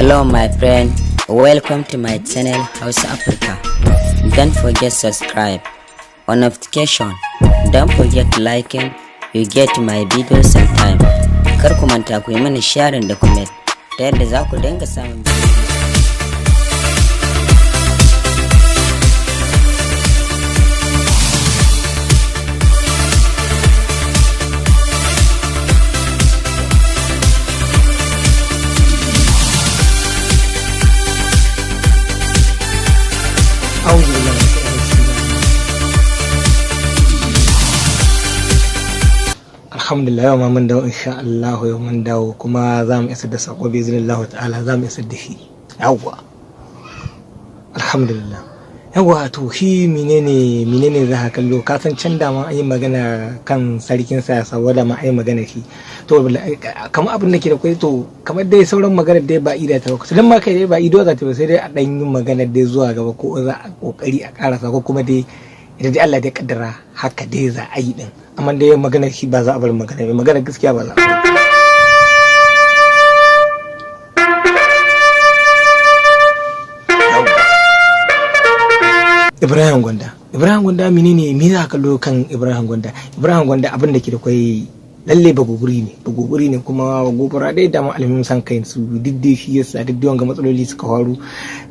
Hello my friend, welcome to my channel Hausa Africa. Don't forget subscribe on notification. Don't forget liking, you get my videos on time. Kar ku manta ku yi mana sharing da comment ta yadda za ku dinga samun. أعوذ بالله من الشيطان الرجيم. Alhamdulillah, yau ma mun dawo, insha Allah yau mun dawo kuma za mu isar da sako bi iznillah ta'ala, za mu isar da shi. Yawwa, alhamdulillah. Yawwa, to shi menene za ka kallo? Ka san can da ma an yi magana kan sarkin sa saboda ma an yi magana shi. To kamar abin da ke da kwai, to kamar dai sauran magana dai ba ida ta ba, dan ma kai dai ba ido za ta ba, sai dai a dan yi magana dai zuwa gaba, ko za a kokari a karasa, ko kuma dai idan dai Allah dai kaddara haka dai za a yi din. Amma dai magana shi ba za a bar magana ba, magana gaskiya ba za a bari. Ibrahim Gwanda, Ibrahim Gwanda, menene me za ka kallo kan Ibrahim Gwanda? Ibrahim Gwanda, abin da ke da kwai, lalle ba guguri ne, ba guguri ne, kuma gobara dai da malamin san kai su duk dai shi yasa duk wanga matsaloli suka faru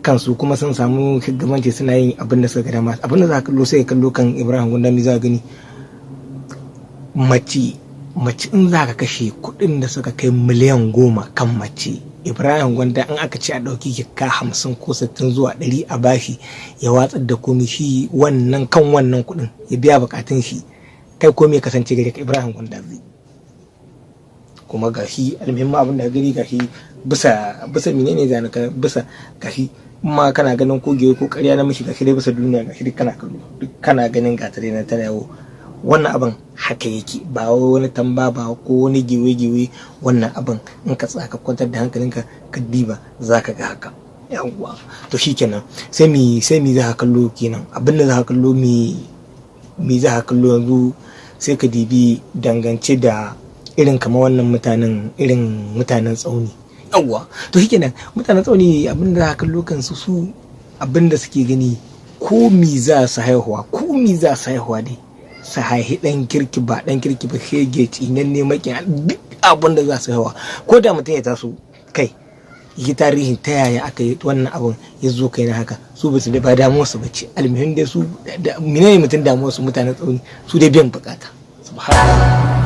kansu, kuma sun samu shugabanci suna yin abin da suka ga dama. Abin da za ka kallo, sai ka kallo kan Ibrahim Gwanda, me za ka gani? Mace, mace, in za ka kashe kuɗin da suka kai miliyan 10 kan mace, Ibrahim Gwanda, in aka ce a ɗauki jikka 50 ko 60 zuwa 100 a bashi, ya watsar da komi, shi wannan kan wannan kuɗin ya biya bukatun shi, kai komi ya kasance gare ka, Ibrahim Gwanda zai. Kuma gashi almuhimmin abin da gani, gashi bisa menene zan ka bisa gashi ma kana ganin ko gewe ko ƙarya na mishi, gashi dai bisa duniya, gashi duk kana kallo, duk kana ganin gata dai na tana yawo. Wannan abin haka yake, ba wani tamba ba ko wani gewe-gewe. Wannan abin in ka tsaka kwantar da hankalinka ka diba, za ka ga haka. Yawwa, to shikenan, sai mi za ka kallo kenan? Abin da za ka kallo, mi za ka kallo yanzu? Sai ka dibi dangance da irin kamar wannan mutanen, irin mutanen Tsauni. Yawwa, to shikenan, mutanen Tsauni, abin da za ka kallo kansu, su abin da suke gani, ko mi za su haihuwa, ko mi za su haihuwa dai, su haihi ɗan kirki ba ɗan kirki ba, shege, tsinanne, makin, duk abin da za su haihuwa, ko da mutum ya taso kai yi tarihin ta yaya aka yi wannan abin ya zo kai na haka, su ba su da ba damuwar su bace. Almuhim dai su menene mutum damuwar su? Mutanen Tsauni su dai biyan bukata. Subhanallah.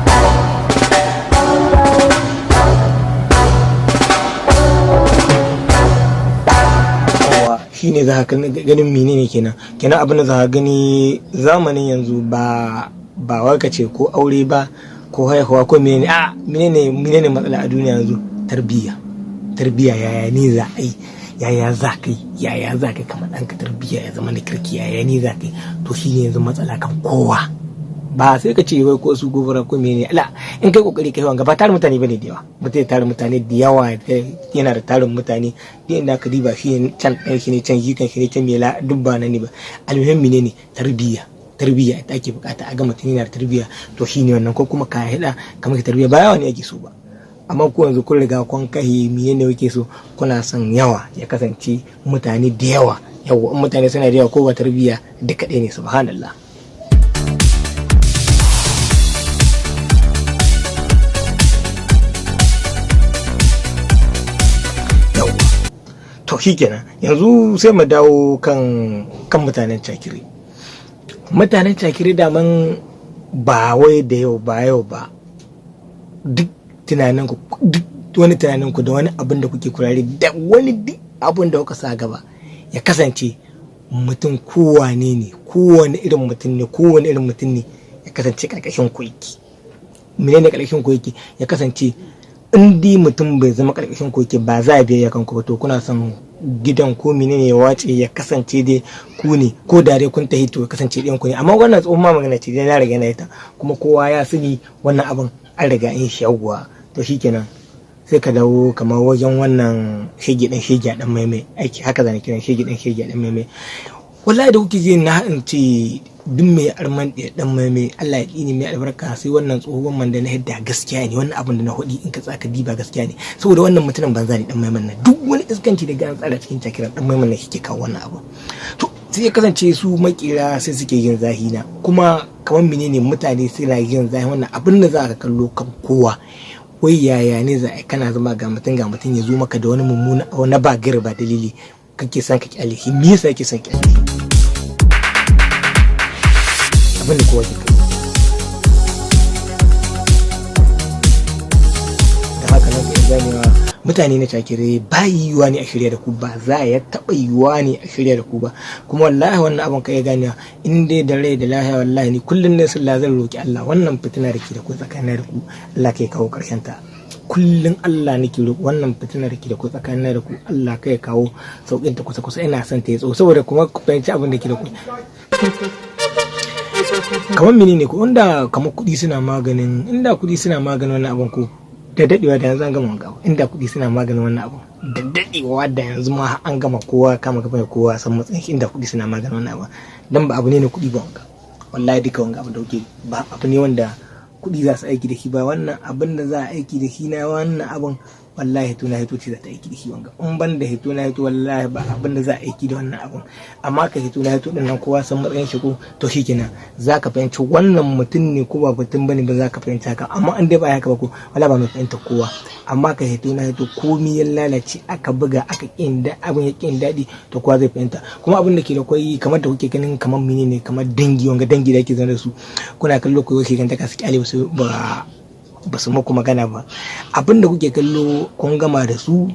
Shi ne za ka ganin menene kenan? Kenan abin da za ka gani zamanin yanzu, ba wai ka ce ko aure ba ko haihuwa ko menene, a menene matsala a duniya yanzu? Tarbiyya, tarbiyya. Yaya ne za a yi, yaya za ka yi, yaya za ka kama ɗanka tarbiyya ya zama na kirki, yaya ne za ka yi? To shi ne yanzu matsala kan kowa. Ba sai ka ce wai ko su gobara ko menene. La, in kai kokari kai wanga, ba tarin mutane bane da yawa. Mutum ya tarin mutane da yawa, yana da tarin mutane duk inda ka diba, shi ne can ɗan shi ne can jikan shi ne can mela, duk ba nan ne ba. Almuhimmi ne tarbiyya, tarbiyya ita ake bukata, a ga mutum yana da tarbiyya. To shi ne wannan, ko kuma ka hida kamar tarbiyya, ba yawa ne ake so ba. Amma ko yanzu kun riga kun kahi, menene kuke so? Kuna son yawa, ya kasance mutane da yawa. Yawa, in mutane suna da yawa ko ba tarbiyya, duka ɗaya ne. Subhanallah. To shikenan, yanzu sai mu dawo kan mutanen Cakiri. Mutanen Cakiri daman ba wai da yau ba, yau ba, duk tunanin ku, duk wani tunanin ku da wani abin da kuke kurare da wani, duk abin da kuka sa gaba, ya kasance mutum kowane ne, kowane irin mutum ne, kowane irin mutum ne, ya kasance karkashin ku yake. Menene karkashin ku yake? Ya kasance in dai mutum bai zama karkashin ku yake ba, za a biya kanku ba. To kuna son gidan ko menene ya wace, ya kasance dai ku ne, ko da dai kun tahi, to ya kasance ɗayan ku ne. Amma wannan tsohon ma magana ce dai, na riga na ita, kuma kowa ya sani wannan abin an riga in shi. Yawwa, to shikenan, sai ka dawo kamar wajen wannan shege ɗan shege ɗan maimai aiki, haka zan kiran shege ɗan shege ɗan maimai. Wallahi da kuke ji na in ce duk mai arman ɗaya dan mai Allah ya tsine mai albarka, sai wannan tsohon man da na hidda gaskiya ne. Wannan abin da na hudi in ka tsaka diba gaskiya ne, saboda wannan mutumin banza ne, dan maiman nan. Duk wani iskanci da ga an tsara cikin cakiran, dan maiman nan kike kawo wannan abu. To sai ya kasance su makera sai suke yin zahina, kuma kamar menene mutane suna yin zahi wannan abin da za ka kallo kan kowa. Wai yaya ne za a kana zama ga mutum, ga mutum ya zo maka da wani mummuna na ba gaira ba dalili, kake son ka kyale shi? Me yasa kake son kyale shi? Abin da kowa ke kallo da haka nan ka ganewa mutane na cakire, ba yiwuwa ne a shirya da ku, ba za ya taɓa yiwuwa ne a shirya da ku ba. Kuma wallahi wannan abin ka iya ganewa, in dai da rai da lahiya, wallahi ni kullum ne sallah zan roki Allah, wannan fitina da ke da ku tsakanin da ku, Allah kai kawo ƙarshen ta. Kullum Allah nake roƙo, wannan fitina da ke da ku tsakanin da ku, Allah kai kawo sauƙin ta kusa kusa. Ina son ta yi tsawo, saboda kuma ku fahimci abin da ke da ku. Kamar menene ko inda kamar kuɗi suna maganin, inda kuɗi suna maganin wannan abin ko da daɗewa da yanzu an gama wanga abu. Inda kuɗi suna maganin wannan abu da daɗewa da yanzu ma an gama, kowa kama gaba, kowa san matsayin shi. Inda kuɗi suna maganin wannan abu, dan ba abu ne na kuɗi ba wanga. Wallahi duka wanga abu da kuke ba abu ne wanda kuɗi za su aiki da shi ba. Wannan abin da za a aiki da shi na wannan abin, wallahi hito na hito ce za ta aiki da shi wanga. In ban da hito na hito, wallahi ba abin da za a aiki da wannan abin. Amma ka hito na hito din nan, kowa san matsayin shi ko, to shikenan za ka fahimci wannan mutum ne ko ba mutum bane ba, za ka fahimci haka. Amma in dai ba haka ba ko, wala ba mai fahimta kowa. Amma ka hito na hito, komi ya lalace, aka buga aka kin da abin ya kin daɗi, to kowa zai fahimta. Kuma abin da ke da kwai, kamar da kuke ganin kamar menene, kamar dangi, wanga dangi da ake zaune da su, kuna kallo ko yake ganta ka su kyale su ba, ba su muku magana ba. Abin da kuke kallo kun gama da su,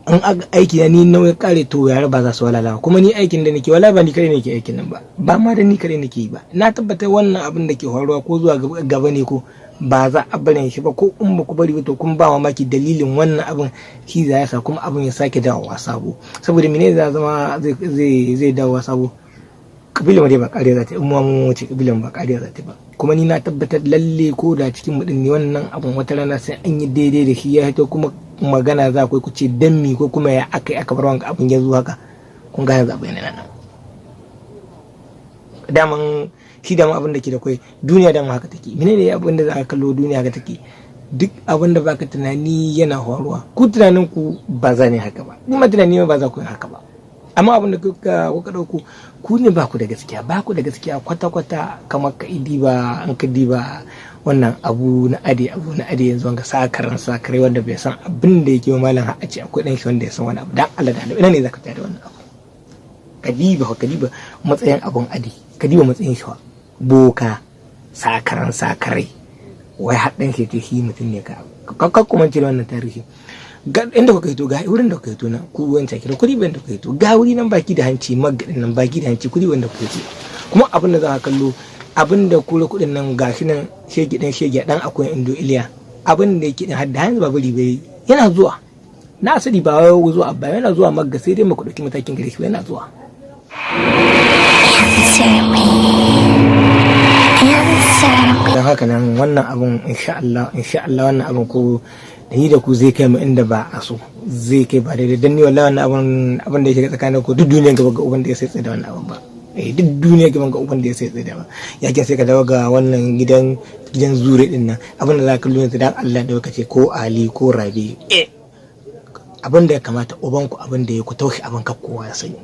in aiki na ni nauyin kare, to yara ba za su walala. Kuma ni aikin da nake, wala ba ni kare nake aikin nan ba, ba ma da ni kare nake yi ba. Na tabbatar wannan abin da ke faruwa ko zuwa gaba ne ko ba za a barin shi ba, ko in ba ku bari ba, to kun ba mamaki dalilin wannan abin shi za ya sa kuma abin ya sake dawowa sabo. Saboda mene za zama zai dawowa sabo? Kabilan dai ba kariya za ta yi, in mu wuce kabilan ba kariya za ta ba. Kuma ni na tabbatar lalle ko da cikin mutum ne, wannan abin wata rana sai an yi daidai da shi ya hito, kuma magana za ku ce dan mi ko kuma ya aka yi aka bar wanga abin ya zo haka. Kun gane zaɓe ne nan daman shi, daman abin da ke da kwai duniya daman haka take. Menene abin da za ka kallo? Duniya haka take, duk abin da baka tunani yana faruwa. Ku tunanin ku ba za ne haka ba, kuma tunani ba za ku yi haka ba. Amma abin da kuka dauko, ku ne ba ku da gaskiya, ba ku da gaskiya kwata kwata. Kamar ka diba, an ka diba wannan abu na ade, abu na ade yanzu, wanga sakaran sakarai wanda bai san abin da yake, malam, har a ce akwai dan shi wanda ya san wani abu. Dan Allah da Allah, ina ne zaka tare wannan abu? Ka diba, ka diba matsayin abun ade, ka diba matsayin shi, boka sakaran sakarai, wai haɗin shi ce shi mutum ne. Ka ka kuma ce wannan tarihi inda kuka hito, ga wurin da kuka hito na ku wancan kira kuri ban da kuka hito, ga wuri nan baki da hanci magadin nan baki da hanci kuri wanda kuka hito. Kuma abin da za ka kallo, abin da kura kudin nan, gashi nan shege dan shege dan akwai indo iliya, abin da yake din hadda hanzu ba bari bai yana zuwa na asali, ba wai zuwa abba yana zuwa magga, sai dai mu dauki matakin gare shi, yana zuwa. Answer me. Answer me. Don haka nan wannan abun, insha Allah, insha Allah, wannan abun ko da ni da ku zai kai mu inda ba a so, zai kai ba daidai. Dan ni wallahi wannan abun da ya shiga tsakanin ku, duk duniyan gaba ga uban da ya sai tsaye da wannan abun ba. Eh, duk duniya gaban ga uban da ya sai tsaye da ba yakin. Sai ka dawo ga wannan gidan zure din nan, abin da za ka kallo yanzu, dan Allah da ka ce ko Ali ko Rabi, eh, abin da ya kamata uban ku, abin da ya ku taushi abin ka kowa ya sani,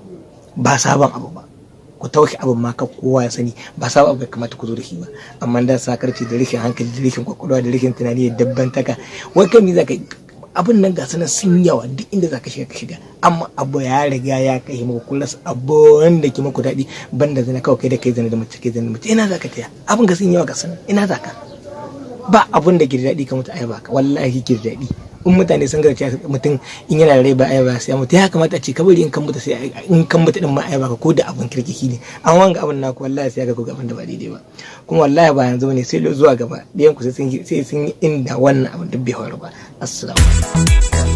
ba sabon abu ba. Ku taushi abin ma ka kowa ya sani, ba sabon abu ya kamata ku zo da shi ba. Amma da sakarci da rashin hankali da rashin kwakwalwa da rashin tunani da dabbantaka, wai kai me za ka abin nan? Ga sanan sun yawa, duk inda za ka shiga ka shiga, amma abu ya riga ya kai muku kula abu wanda ke muku daɗi banda zina kawai. Kai da kai zina da mace, kai zina da mace, ina za ka taya? Abin ga sun yawa, ga sanan ina za ka? Ba abun da ke da daɗi ka mutu ai baka, wallahi ke da daɗi. In mutane sun ga cewa mutum in yana da rai ba ai ba sai mutu, ya kamata a ce ka bari in kan mutu, sai in kan mutu din ma ai baka ko da abun kirkiki ne. An wanga abun naku, wallahi sai ga abin da ba daidai ba. Kuma wallahi ba yanzu ne, sai zuwa gaba ɗayan ku sai sun yi inda wannan abun duk bai faru ba. Assalamu alaikum.